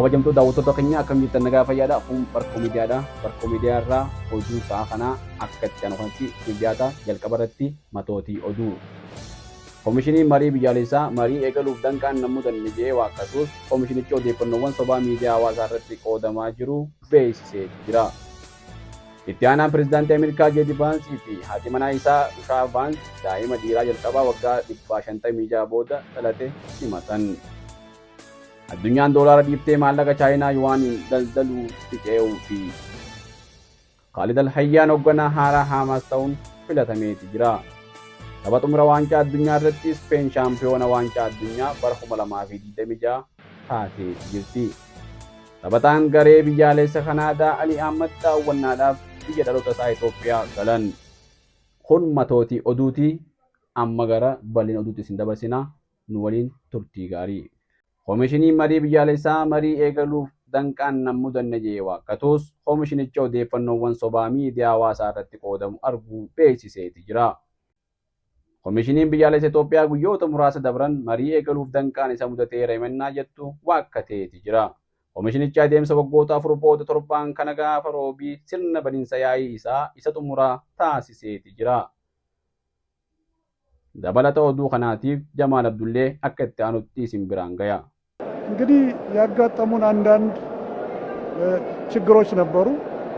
Kabajamtoota daawwattoota keenya, akkam jirtan? Nagaa fayyaadha? Kun Barkoo Miidiyaadha. Barkoo Miidiyaa irraa oduu sa'a kanaa akka itti aanu kanatti isiniif dhiyaata. Jalqaba irratti matootii oduu. Koomishiniin marii biyyaalessaa marii eegaluuf danqaan nan mudanne jedhee waakkatus, koomishinichi odeeffannoowwan sobaa miidiyaa hawaasaa irratti qoodamaa jiru beeksisee jira. Itti aanaan pirezidaantii Ameerikaa Jeedi Vaansii fi haati manaa isaa Ushaa Vaans daa'ima dhiiraa jalqabaa waggaa 156 booda dhalate simatan. Addunyaan doolaara dhiiftee maallaqa Chaayinaa Yuwaaniin daldaluutti ce'uufi. Khaalid Al-Hayyaan hoogganaa haaraa Haamaas ta'uun filatameeti jira. Tapha xumura Waancaa Addunyaa irratti Ispeen shaampiyoona Waancaa Addunyaa bara 2026 taatee jirti. Taphataan garee biyyaalessa Kanaadaa Ali Ahmad daawwannaadhaaf biyya dhaloota isaa Itoophiyaa galan. Kun matootii oduuti. Amma gara bal'ina oduutti isin dabarsina. Nu waliin turtii gaarii. Koomishiniin marii biyyaalessaa marii eegaluuf danqaan nan mudanne jedhee waakkatus, koomishinichi odeeffannoowwan sobaa miidiyaa hawaasaa irratti qoodamu arguu beeksiseeti jira. Koomishiniin Biyyaalessa Itoophiyaa guyyoota muraasa dabran marii eegaluuf danqaan isa mudateera himannaa jettu waakkateeti jira. Koomishinichi adeemsa waggoota 4 booda torbaan kana gaafa Roobii sirna baninsa yaa'ii isaa isa xumuraa taasiseeti jira. Dabalata oduu kanaatiif Jamaal Abdullee akka itti aanutti isin biraan gaya. እንግዲህ ያጋጠሙን አንዳንድ ችግሮች ነበሩ።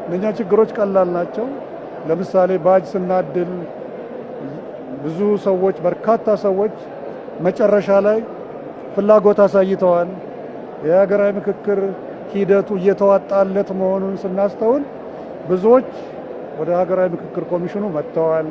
እነኛ ችግሮች ቀላል ናቸው። ለምሳሌ ባጅ ስናድል ብዙ ሰዎች፣ በርካታ ሰዎች መጨረሻ ላይ ፍላጎት አሳይተዋል። የሀገራዊ ምክክር ሂደቱ እየተዋጣለት መሆኑን ስናስተውል ብዙዎች ወደ ሀገራዊ ምክክር ኮሚሽኑ መጥተዋል።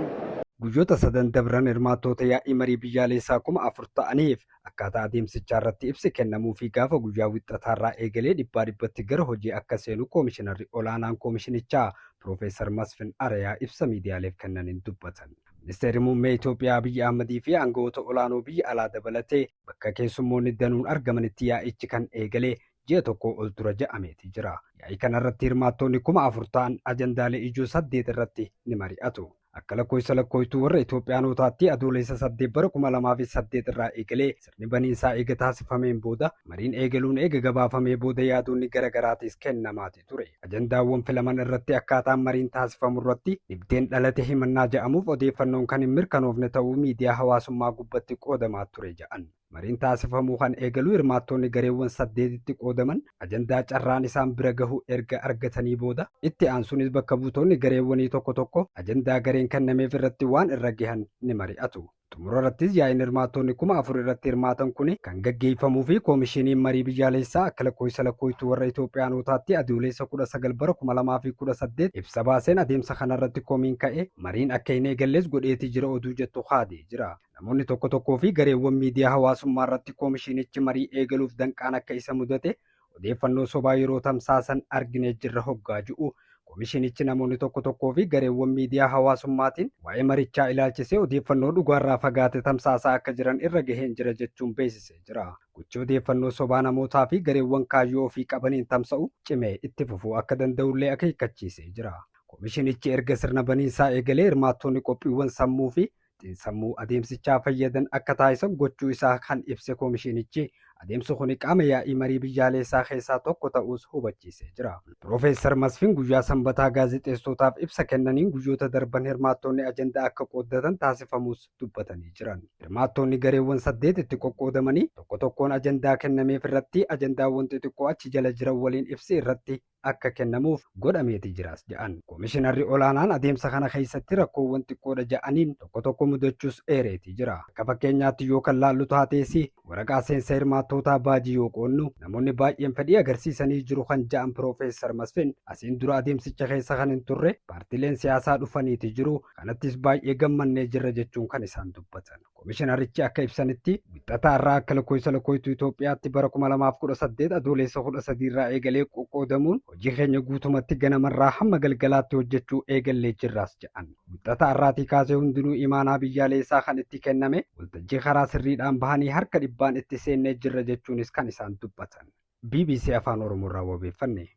Guyyoota sadan dabran hirmaattoota yaa'ii marii biyyaalessaa 4000 ta'aniif akkaataa adeemsichaa irratti ibsi kennamuu fi gaafa guyyaa Wixxataarraa eegalee dhibbaa dhibbatti gara hojii akka seenu Koomishinarri olaanaan koomishinichaa Piroofeesar Masfin Arayaa ibsa miidiyaaleef kennaniin dubbatan. Ministeerri Muummee Itoophiyaa Abiyyi Ahmadii fi aangawoota olaanoo biyya alaa dabalatee bakka keessummoonni danuun argamanitti yaa'ichi kan eegalee ji'a tokko ol dura ja'ameeti jira. Yaa'ii kanarratti hirmaattoonni 4000 ta'an ajandaalee ijoo saddeet irratti ni mari'atu. Akka lakkoofsa lakkooftuu warra Itoophiyaanotaatti Adoolessa 8 bara 2008 irraa eegalee sirni baniinsaa eega taasifameen booda mariin eegaluun eega gabaafamee booda yaadonni garaagaraatis kennamaati ture. Ajandaawwan filaman irratti akkaataan mariin taasifamu irratti dhibdeen dhalate himannaa jedhamuuf odeeffannoon kan hin mirkanoofne ta'uu miidiyaa hawaasummaa gubbatti qoodamaa ture jedhan. Mariin taasifamuu kan eegalu hirmaattonni gareewwan saddeetitti qoodaman ajandaa carraan isaan bira gahu erga argatanii booda, itti aansuunis bakka buutonni gareewwanii tokko tokko ajandaa gareen kennameef irratti waan irra gahan ni mari'atu. Xumura irrattis yaa'iin hirmaattonni 4000 irratti hirmaatan kun kan gaggeeffamuu fi koomishiniin marii biyyaalessaa akka lakkoofsa lakkooftuu warra Itoophiyaanotaatti Adoolessa 19 bara 2018 ibsa baaseen adeemsa kanarratti komiin ka'e mariin akka hin eegalles godheetii jira oduu jettu haadee jira. Namoonni tokko tokkoo fi gareewwan miidiyaa hawaasummaa irratti koomishinichi marii eegaluuf danqaan akka isa mudate odeeffannoo sobaa yeroo tamsaasan arginee jirra hoggaa ji'u. Koomishinichi namoonni tokko tokkoo fi gareewwan miidiyaa hawaasummaatiin waa'ee marichaa ilaalchisee odeeffannoo dhugaarraa fagaate tamsaasaa akka jiran irra gaheen jira jechuun beeksisee jira. Gochi odeeffannoo sobaa namootaa fi gareewwan kaayyoo ofii qabaniin tamsa'u cimee itti fufuu akka danda'ullee akeekkachiisee jira. Koomishinichi erga sirna baniinsaa eegalee hirmaattonni qophiiwwan sammuu fi xiinsammuu adeemsichaa fayyadan akka taasisan gochuu isaa kan ibse koomishinichi, adeemsi kun qaama yaa'ii marii biyyaalessaa keessaa tokko ta'uus hubachiisee jira. Piroofeesar Masfin guyyaa Sanbataa gaazexeessootaaf ibsa kennaniin guyyoota darban hirmaattonni ajandaa akka qooddatan taasifamus dubbatanii jiran. Hirmaattonni gareewwan saddeet itti qoqqoodamanii tokko tokkoon ajandaa kennameef irratti ajandaawwan xixiqqoo achi jala jiran waliin ibsi irratti akka kennamuuf godhameeti jiras jedhan. Koomishinarri olaanaan adeemsa kana keessatti rakkoowwan xiqqoodha jedhaniin tokko tokko mudachuus eereeti jira. Akka fakkeenyaatti yoo kan laallu taatees, waraqaa seensa hirmaattootaa baajii yoo qoonnu namoonni baay'een fedhii agarsiisanii jiru kan jedhan Piroofeesar Masfin, asiin dura adeemsicha keessa kan hin turre paartileen siyaasaa dhufaniiti jiru, kanattis baay'ee gammannee jirra jechuun kan isaan dubbatan. Koomishinarichi akka ibsanitti, Wixataa irraa akka lakkoofsa lakkooftuu Itoophiyaatti bara 2018 Adoolessa 13 irraa eegalee qoqqoodamuun hojii keenya guutumatti ganamarraa hamma galgalaatti hojjechuu eegallee jirraas jedhan. Wixataa irraatii kaasee hundinuu imaanaa biyyaalessaa kan itti kenname waltajjii karaa sirriidhaan bahanii harka dhibbaan itti seennee jirra jechuunis kan isaan dubbatan. BBC Afaan Oromoo irraa wabeeffanne.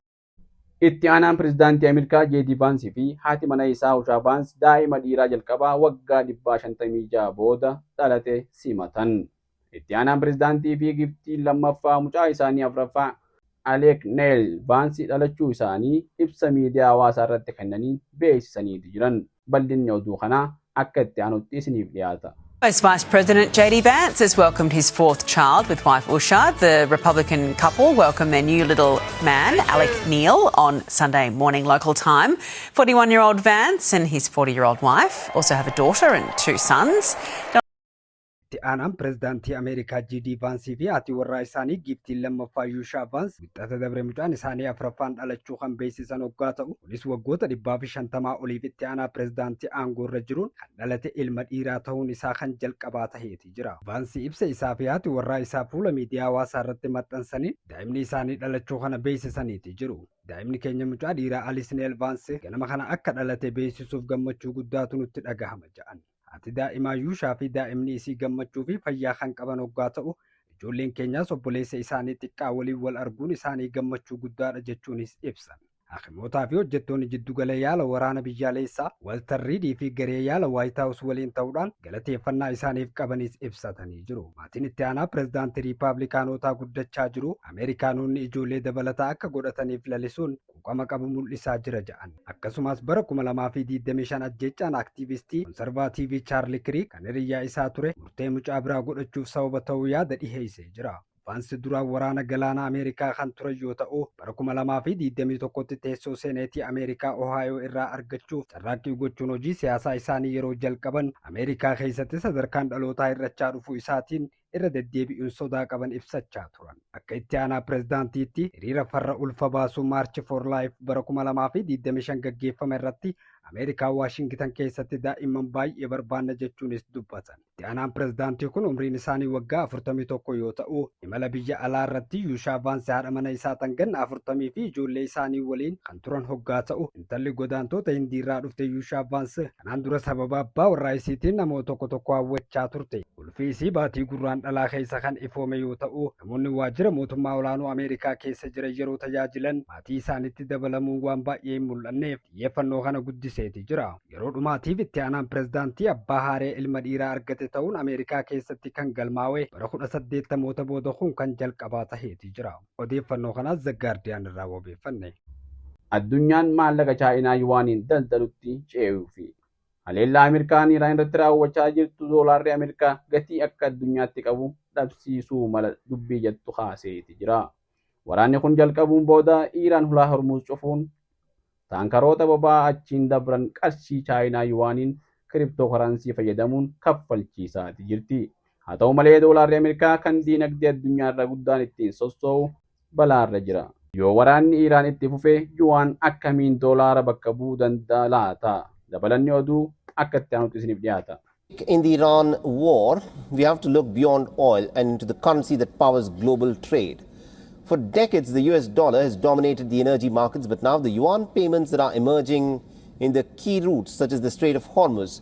Itti aanaan pirezidaantii Ameerikaa Jeedii Vaansii fi haati mana isaa Ushaa Vaans daa'ima dhiiraa jalqabaa waggaa 156 booda dhalate simatan. Itti aanaan pirezidaantii fi giiftiin lammaffaa mucaa isaanii afuraffaa Aleek Neel Vaansii dhalachuu isaanii ibsa miidiyaa hawaasaa irratti kennanii beeksisaniiti jiran. Bal'inni oduu kanaa akka itti aanutti isiniif dhiyaata. US Vice President JD Vance has welcomed his fourth child with wife Usha. The Republican couple welcomed their new little man, Alec Neil, on Sunday morning local time. 41-year-old Vance and his 40-year-old wife also have a daughter and two sons. Itti aanaan pireezidaantii Ameerikaa J.D. Vaansii fi haati warraa isaanii giiftiin lammaffaa Yuushaa Vaans Wixxata dabre mucaan isaanii afuraffaan dhalachuu kan beeksisan hoggaa ta'u, kunis waggoota 150 oliif itti aanaa pireezidaantii aangoo irra jiruun kan dhalate ilma dhiiraa ta'uun isaa kan jalqabaa taheeti jira. Vaansii ibsa isaa fi haati warraa isaa fuula miidiyaa hawaasaa irratti maxxansaniin daa'imni isaanii dhalachuu kana beeksisaniiti jiru. "Daa'imni keenya mucaa dhiiraa Aliis Neel Vaansi ganama kana akka dhalate beeksisuuf gammachuu guddaatu nutti dhagahama" jedhan. Haati daa'imaa Yuushaa fi daa'imni isii gammachuu fi fayyaa kan qaban hoggaa ta'u, ijoolleen keenyaas obboleessa isaanii xiqqaa waliin wal arguun isaanii gammachuu guddaadha jechuunis ibsan. Hakimootaa fi hojjettoonni jiddugala yaala waraana biyyaalessaa Walter Riidii fi garee yaala Waayit Haawus waliin ta'uudhaan galateeffannaa isaaniif qabanis ibsatanii jiru. Maatiin itti aanaa pireezidaantii Riippaabilikaanotaa guddachaa jiru Ameerikaanonni ijoollee dabalataa akka godhataniif lalisuun quuqama qabu mul'isaa jira jedhan. Akkasumas bara 2025 ajjechaan aktiivistii konsarvaatiivii Chaarli Kiriik kan hiriyyaa isaa ture murtee mucaa biraa godhachuuf sababa ta'uu yaada dhiheessee jira. Vaansi duraan waraana galaana Ameerikaa kan turan yoo ta'u, bara 2021tti teessoo seeneetii Ameerikaa Ohaayoo irraa argachuuf carraaqqii gochuun hojii siyaasaa isaanii yeroo jalqaban, Ameerikaa keessatti sadarkaan dhalootaa hir'achaa dhufuu isaatiin irra deddeebi'uun sodaa qaban ibsachaa turan. Akka itti aanaa pireezidaantiitti hiriira farra ulfa baasuu March for Life bara 2025 gaggeeffame irratti Ameerikaa Waashingitan keessatti daa'imman baay'ee barbaanna jechuunis dubbatan. Itti aanaan pireezidaantii kun umriin isaanii waggaa 41 yoo ta'u, imala biyya alaa irratti Yuushaa Vaansi haadha mana isaa tan ganna 40 fi ijoollee isaanii waliin kan turan hoggaa ta'u, intalli godaantoota Hindiirraa dhufte Yuushaa Vaansi kanaan dura sababa abbaa warraa isiitiin namoota tokko tokko hawwachaa turte. Ulfi isii baatii Gurraandhalaa keessa kan ifoome yoo ta'u, namoonni waajjira mootummaa olaanoo Ameerikaa keessa jiran yeroo tajaajilan maatii isaanitti dabalamuun waan baay'ee hin mul'anneef xiyyeeffannoo kana guddiseeti jira. Yeroo dhumaatiif itti aanaan pireezidaantii abbaa haaree ilma dhiiraa argate ta'uun Ameerikaa keessatti kan galmaa'e bara 1800moota booda kun kan jalqabaa taheeti jira. Odeeffannoo kanaas The Guardian irraa wabeeffanne. Addunyaan maallaqa Chaayinaa yuwaaniin daldalutti ce'uufi. Haleellaa Ameerikaan Iraan irratti raawwachaa jirtu doolaarri Ameerikaa gatii akka addunyaatti qabu dhabsiisuu mala dubbii jettu kaaseeti jira. Waraanni kun jalqabuun booda Iraan hulaa Hormuuz cufuun taankaroota boba'aa achiin dabran qarshii Chaayinaa yuwaaniin crypto currency fayyadamuun kaffalchiisaati jirti. Haa ta'u malee, doolaarri Ameerikaa kan diinagdee addunyaa irra guddaan ittiin sossoo'u balaarra jira. Yoo waraanni Iraan itti fufee yuwaan akkamiin doolaara bakka bu'uu danda'a laata? Dabalanni oduu akka itti aanutti isiniif dhiyaata. In the Iran war, we have to look beyond oil and into the currency that powers global trade. For decades, the US dollar has dominated the energy markets, but now the yuan payments that are emerging in the key routes, such as the Strait of Hormuz,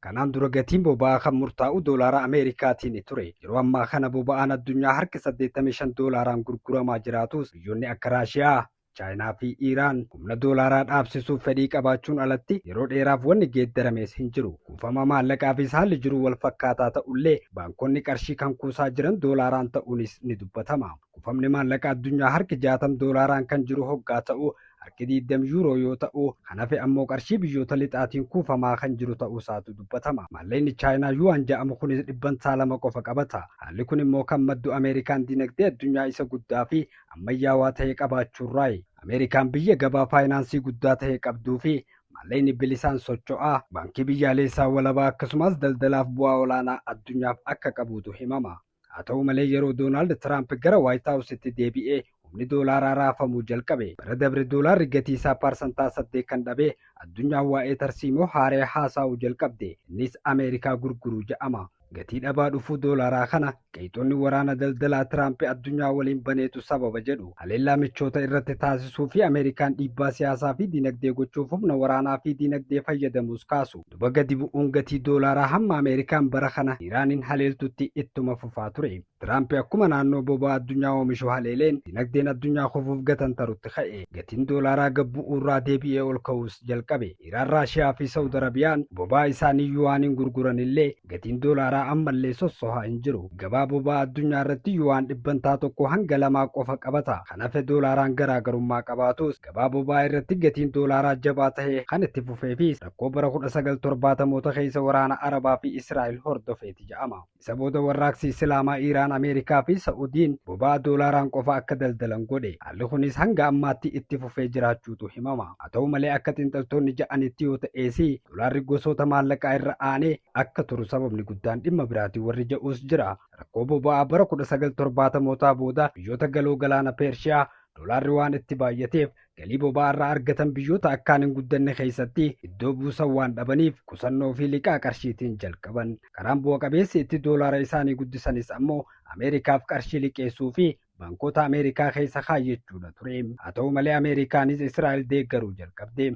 Kanaan dura gatiin boba'aa kan murtaa'u doolaara Ameerikaatiin ture. Yeroo ammaa kana boba'aan addunyaa harki 85 doolaaraan gurguramaa jiraatus, biyyoonni akka Raashiyaa, Chaayinaa fi Iiraan humna doolaaraa dhaabsisuuf fedhii qabaachuun alatti yeroo dheeraaf wanni geeddarames hin jiru. Kuufama maallaqaafis haalli jiru wal fakkaataa ta'ullee, baankonni qarshii kan kuusaa jiran doolaaraan ta'uunis ni dubbatama. Kuufamni maallaqa addunyaa harki 60 doolaaraan kan jiru hoggaa ta'u, harki 20 yuuroo yoo ta'u, kan hafe ammoo qarshii biyyoota lixaatiin kuufamaa kan jiru ta'uu isaatu dubbatama. Maallaqni Chaayinaa yuwaan jedhamu kunis 2% qofa qabata. Haalli kun immoo kan maddu Ameerikaan dinagdee addunyaa isa guddaa fi ammayyaawaa ta'e qabaachuurraayi. Ameerikaan biyya gabaa faayinaansii guddaa ta'e qabduu fi maallaqni bilisaan socho'aa, baankii biyyaalessaa walabaa, akkasumas daldalaaf bu'aa olaanaa addunyaaf akka qabuutu himama. Haa ta'u malee, yeroo Doonaald Tiraamp gara Waayit Haawusitti deebi'ee humni doolaaraa raafamuu jalqabe. Bara dabre doolaarri gatii isaa 8% kan dhabe, addunyaan waa'ee tarsiimoo haaree haasa'uu jalqabde. Innis Ameerikaa gurguruu jedhama. Gatii dhabaa dhufuu doolaaraa kana qeexonni waraana daldalaa Tiraamp addunyaa waliin baneetu sababa jedhu. Haleellaa michoota irratti taasisuu fi Ameerikaan dhiibbaa siyaasaa fi dinagdee gochuuf humna waraanaa fi dinagdee fayyadamuus kaasu. Duba gadi bu'uun gatii doolaaraa hamma Ameerikaan bara kana Iraaniin haleeltutti ittuma fufaa ture. Tiraamp akkuma naannoo boba'aa addunyaa oomishu haleeleen dinagdeen addunyaa kufuuf gatantarutti ka'e. Gatiin doolaaraa gad bu'uurraa deebi'ee ol ka'uus jalqabe. Iraan, Raashiyaa fi Saawud Arabiyaan boba'aa isaanii yuwaaniin gurguran illee gatiin doolaaraa Doolaaraa ammallee sossohaa hin jiru. Gabaa boba'aa addunyaa irratti yuwaan dhibbantaa 1 hanga 2 qofa qabata. Kan hafe doolaaraan garaagarummaa qabaatus, gabaa boba'aa irratti gatiin doolaaraa jabaa ta'e kan itti fufee fi rakkoo bara 1970moota keessa waraana Arabaa fi Israa'el hordofeeti jedhama. Isa booda warraaqsi Islaamaa Iiraan, Ameerikaa fi Sa'udiin boba'aa doolaaraan qofa akka daldalan godhe. Haalli kunis hanga ammaatti itti fufee jiraachuutu himama. Haa ta'u malee, akka xiinxaltoonni ja'anitti yoo ta'ees, doolaarri gosoota maallaqaa irra aanee akka turu sababni guddaan dhimma biraatiin warri ja'us jira. Rakkoo boba'aa bara 1970mootaa booda biyyoota galoo galaana Peershiyaa doolaarri waan itti baay'ateef, galii boba'aa irraa argatan biyyoota akkaan hin guddanne keessatti iddoo buusan waan dhabaniif, qusannoo fi liqaa qarshiitiin jalqaban. Karaan bu'a qabeessi itti doolaara isaanii guddisanis ammoo Ameerikaaf qarshii liqeessuu fi baankota Ameerikaa keessa kaayyachuudha ture. Haa ta'u malee, Ameerikaanis Israa'el deeggaruu jalqabde.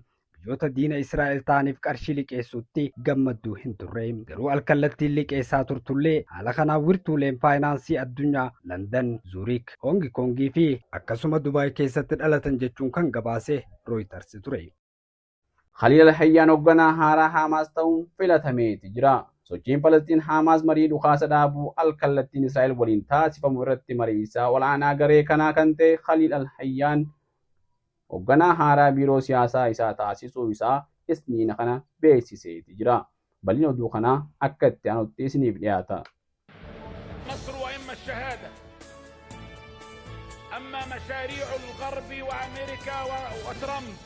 Biyyoota diina Israa'el ta'aniif qarshii liqeessuutti gammadduu hin turre. Garuu alkallattiin liqeessaa turtullee, haala kanaan wirtuuleen faayinaansii addunyaa Landan, Zuurik, Hoongi Koongii fi akkasuma Dubaay keessatti dhalatan jechuun kan gabaase Rooyitars ture. Khaliil Alhayyaan hoogganaa haaraa Haamaas ta'uun filatameeti jira. Sochiin Falastiin Haamaas marii dhukaasa dhaabuu alkallattiin Israa'el waliin taasifamu irratti marii isaa ol'aanaa garee kanaa kan ta'e Khaliil Alhayyaan hoogganaa haaraa biiroo siyaasaa isaa taasisuu isaa Isniina kana beeksiseeti jira. Bal'ina oduu kanaa akka itti aanutti isiniif dhiyaata. النصر وإما الشهادة. أما مشاريع الغرب وأمريكا وترامب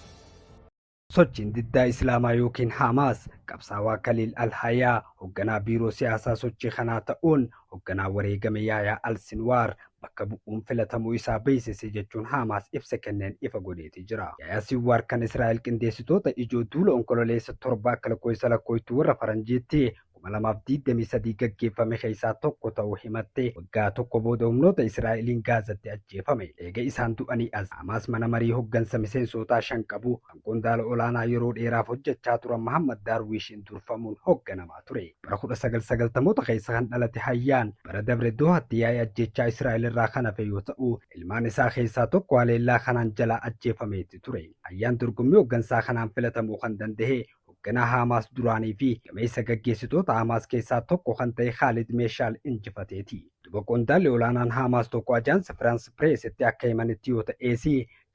Sochiin diddaa Islaamaa yookiin Haamaas qabsaawaa Kaliil Alhayaa hoogganaa biiroo siyaasaa sochii kanaa ta'uun hoogganaa wareegame Yaayaa Al-Sinwaar bakka bu'uun filatamuu isaa beeksise jechuun Haamaas ibsa kenneen ifa godheeti jira. Yaayaa Sinwaar kan Israa'el qindeessitoota ijoo duula Onkololeessa 7 akka lakkoofsa lakkooftuu warra Faranjiitti 2023 gaggeeffame keessaa tokko ta'uu himatte, waggaa tokko booda humnoota Israa'eliin Gaazatti ajjeefame. Eega isaan du'anii as Haamaas mana marii hooggansa miseensotaa shan qabu kan qondaala olaanaa yeroo dheeraaf hojjechaa turan Mahammad Daarwishiin durfamuun hoogganamaa ture. Bara 1990moota keessa kan dhalate Hayyaan bara dabre Doohatti yaa'ii ajjechaa Israa'el irraa kan hafe yoo ta'u, ilmaan isaa keessaa tokko haleellaa kanaan jalaa ajjeefameeti ture. Hayyaan dorgommii hooggansaa kanaan filatamuu kan danda'e hoogganaa Haamaas duraanii fi gameessa gaggeessitoota Haamaas keessaa tokko kan ta'e Khaalid Meeshaal injifateeti. Duba qondaalli olaanaan Haamaas tokko Ajaansi Firaans Pireesitti akka himanitti yoo ta'ees,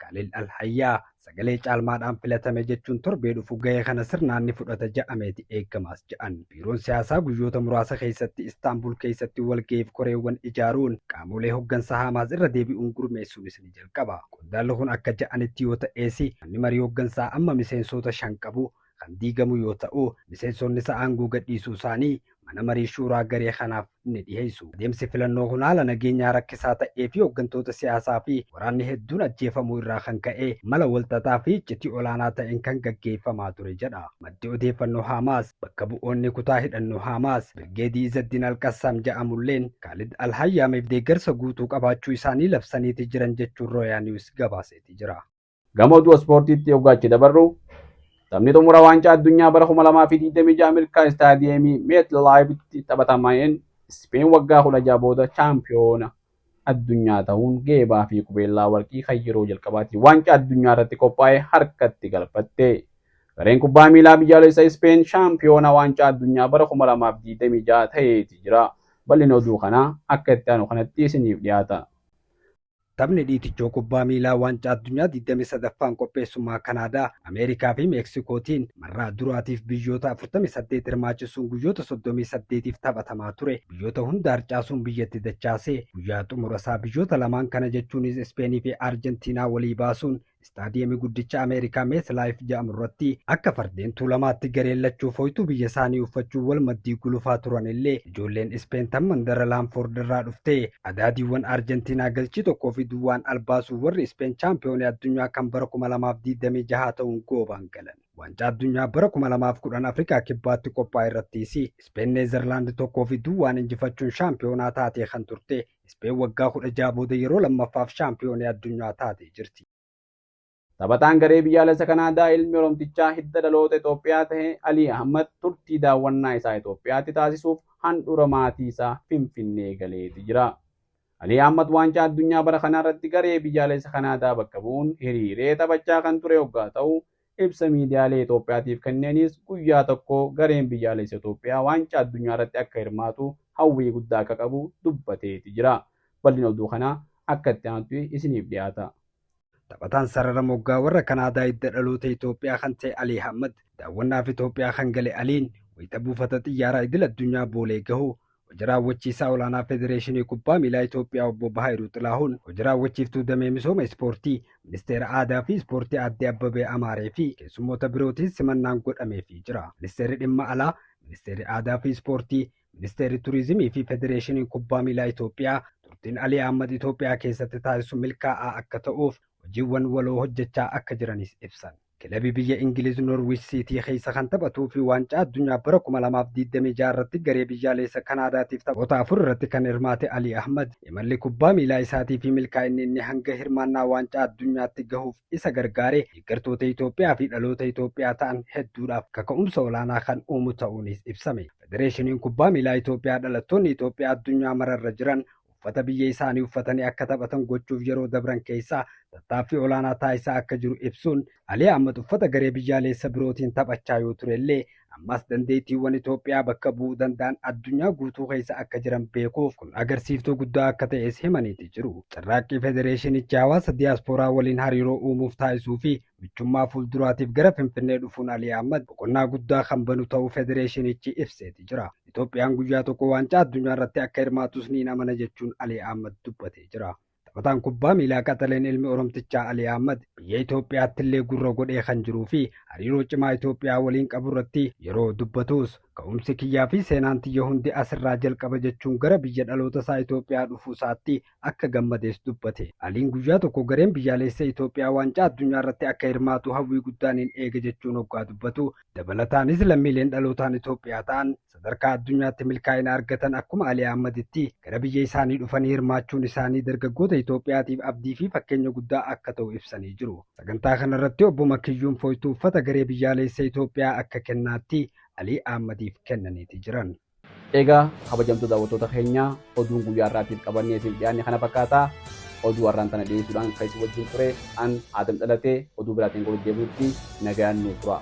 Khalil Al-Hayyaa sagalee caalmaadhaan filatame jechuun torbee dhufu gahee kana sirnaan ni fudhata jedhameeti eegamaas jedhan. Biiroon siyaasaa guyyoota muraasa keessatti Istaanbul keessatti walga'iif koreewwan ijaaruun qaamolee hooggansa Haamaas irra deebi'uun gurmeessuunis ni jalqaba. Qondaalli kun akka jedhanitti yoo ta'ees, manni marii hooggansaa amma miseensota shan qabu kan diigamu yoo ta'u, miseensonni isaa aangoo gadhiisuu isaanii mana marii shuuraa garee kanaaf ni dhiyeessu. Adeemsi filannoo kun haala nageenyaa rakkisaa ta'ee fi hooggantoota siyaasaa fi waraanni hedduun ajjeefamuu irraa kan ka'e mala walxaxaa fi iccitii olaanaa ta'een kan gaggeeffamaa ture jedha. Maddi odeeffannoo Haamaas bakka bu'oonni kutaa hidhannoo Haamaas Birgeedii Izzaddiin Alqassaam jedhamulleen Kaalid Alhayyaamiif deeggarsa guutuu qabaachuu isaanii labsaniiti jiran jechuun Rooyaa Niwus gabaaseeti jira. Gama oduu ispoortiitti hoggaachii dabarru, taphni xumura waancaa addunyaa bara 2026 Ameerikaa istaadiyeemii Meetlaayifitti taphatameen Ispeen waggaa 16 booda chaampiyoona addunyaa ta'uun geebaa fi qubeellaa warqii kan yeroo jalqabaatti waancaa addunyaa irratti qophaa'e harkatti galfatte. Gareen kubbaa miilaa biyyaalessa Ispeen shaampiyoona waancaa addunyaa bara 2026 ta'eeti jira. Bal'ina oduu kanaa akka itti aanu kanatti isiniif dhiyaata. Taphni dhiitichoo kubbaa miilaa waancaa addunyaa 23ffaan qopheessummaa Kanaadaa, Ameerikaa fi Meeksikootiin marraa duraatiif biyyoota 48 hirmaachisuun guyyoota 38f taphatamaa ture. Biyyoota hunda harcaasuun biyyatti dachaasee guyyaa xumura isaa biyyoota lamaan kana, jechuunis Ispeenii fi Arjentiinaa, walii baasuun istaadiyeemii guddicha Ameerikaa Meetlaayif jedhamu irratti akka fardeen tuulamaatti gareen lachuu fooytuu biyya isaanii uffachuu wal maddii gulufaa turan illee, ijoolleen Ispeen tan mandara Laanfoord irraa dhuftee adaadiiwwan Arjentiinaa galchii 1-0n albaasuun warri Ispeen chaampiyoonii addunyaa kan bara 2026 ta'uun goobaan galan. Waancaa addunyaa bara 2010 Afrikaa Kibbaatti qophaa'e irrattis Ispeen Neezerlaand 1-0n injifachuun shaampiyoonaa taatee kan turte Ispeen waggaa 16 booda yeroo lammaffaaf shaampiyoonii addunyaa taatee jirti. Taphataan garee biyyaalessa Kanaadaa ilmi Oromtichaa hidda dhaloota Itoophiyaa ta'e Alii Ahmad turtii daawwannaa isaa Itoophiyaatti taasisuuf handhuura maatii isaa Finfinnee galeeti jira. Alii Ahmad waancaa addunyaa bara kanaa irratti garee biyyaalessa Kanaadaa bakka bu'uun hiriiree taphachaa kan ture hoggaa ta'u, Ibsa miidiyaalee Itoophiyaatiif kenneenis guyyaa tokko gareen biyyaalessa Itoophiyaa waancaa addunyaa irratti akka hirmaatu hawwii guddaa akka qabu dubbateeti jira. Bal'ina oduu kanaa akka itti aanutti isiniif dhiyaata. Taphataan sarara moggaa warra Kanaadaa hidda dhaloota Itoophiyaa kan ta'e Alii Ahmad daawwannaaf Itoophiyaa kan gale Aliin wayita buufata xiyyaaraa idil addunyaa Boolee gahu hojii raawwachiisaa olaanaa Federeeshinii Kubbaa Miilaa Itoophiyaa Obbo Bahaayiluu Xilaahuun, hojii raawwachiiftuu damee misooma ispoortii Ministeera Aadaa fi Ispoortii Aadde Abbabee Amaaree fi keessummoota birootiin simannaan godhameefii jira. Ministeerri Dhimma Alaa, Ministeerri Aadaa fi Ispoortii, Ministeerri Turizimii fi Federeeshiniin Kubbaa Miilaa Itoophiyaa turtiin Alii Ahmad Itoophiyaa keessatti taasisu milkaa'aa akka ta'uuf hojiiwwan waloo hojjechaa akka jiranis ibsan. Kilabii biyya Ingiliz Noorwiich Siitii keessa kan taphatuu fi waancaa addunyaa bara 2026 irratti garee biyyaalessa Kanaadaatiif taphoota 4 irratti kan hirmaate Alii Ahmad imalli kubbaa miilaa isaatii fi milkaa'inni inni hanga hirmaannaa waancaa addunyaatti gahuuf isa gargaare deeggartoota Itoophiyaa fi dhaloota Itoophiyaa ta'an hedduudhaaf kaka'umsa olaanaa kan uumu ta'uunis ibsame. Federeeshiniin kubbaa miilaa Itoophiyaa dhalattoonni Itoophiyaa addunyaa mararra jiran uffata biyya isaanii uffatanii akka taphatan gochuuf yeroo dabran keessaa tattaaffii olaanaa taasisaa akka jiru ibsuun, Alii Ahmad uffata garee biyyaalessa birootiin taphachaa yoo turellee ammas dandeettiiwwan Itoophiyaa bakka bu'uu danda'an addunyaa guutuu keessa akka jiran beekuuf kun agarsiiftuu guddaa akka ta'es himaniiti jiru. Carraaqqii federeeshinichi hawaasa diyaaspooraa waliin hariiroo uumuuf taasisuu fi michummaa fuulduraatiif gara Finfinnee dhufuun Alii Ahmad boqonnaa guddaa kan banu ta'uu federeeshinichi ibseeti jira. Itoophiyaan guyyaa tokko waancaa addunyaa irratti akka hirmaatus niin amana jechuun Alii Ahmad dubbatee jira. Taphataan kubbaa miilaa qaxaleen ilmi Oromtichaa Alii Ahmad biyya Itoophiyaatti illee gurra godhee kan jiruu fi hariiroo cimaa Itoophiyaa waliin qabu irratti yeroo dubbatus, ka'umsi kiyyaa fi seenaan tiyya hundi asirraa jalqaba jechuun gara biyya dhaloota isaa Itoophiyaa dhufuu isaatti akka gammades dubbate. Aliin guyyaa tokko gareen biyyaalessa Itoophiyaa waancaa addunyaa irratti akka hirmaatu hawwii guddaan hin eega jechuun hoggaa dubbatu, dabalataanis lammiileen dhalootaan Itoophiyaa ta'an sadarkaa addunyaatti milkaa'ina argatan akkuma Alii Ahmaditti gara biyya isaanii dhufanii hirmaachuun isaanii dargaggoota Itoophiyaatiif abdii fi fakkeenya guddaa akka ta'u ibsanii jiru. Sagantaa kanarratti Obbo Makiyyuun Fooytuu uffata garee biyyaalessa Itoophiyaa akka kennaatti Alii Ahmadiif kennaniiti jiran. Egaa kabajamtoota daawwattoota keenya, oduun guyyaa har'aatiif qabannee isin dhiyaanne kana fakkaata. Oduu har'aan tana dhiyeessuudhaan kan isin wajjin ture an Aadam Dhalatee, oduu biraatiin walitti deebinutti nagayaan nuu tura.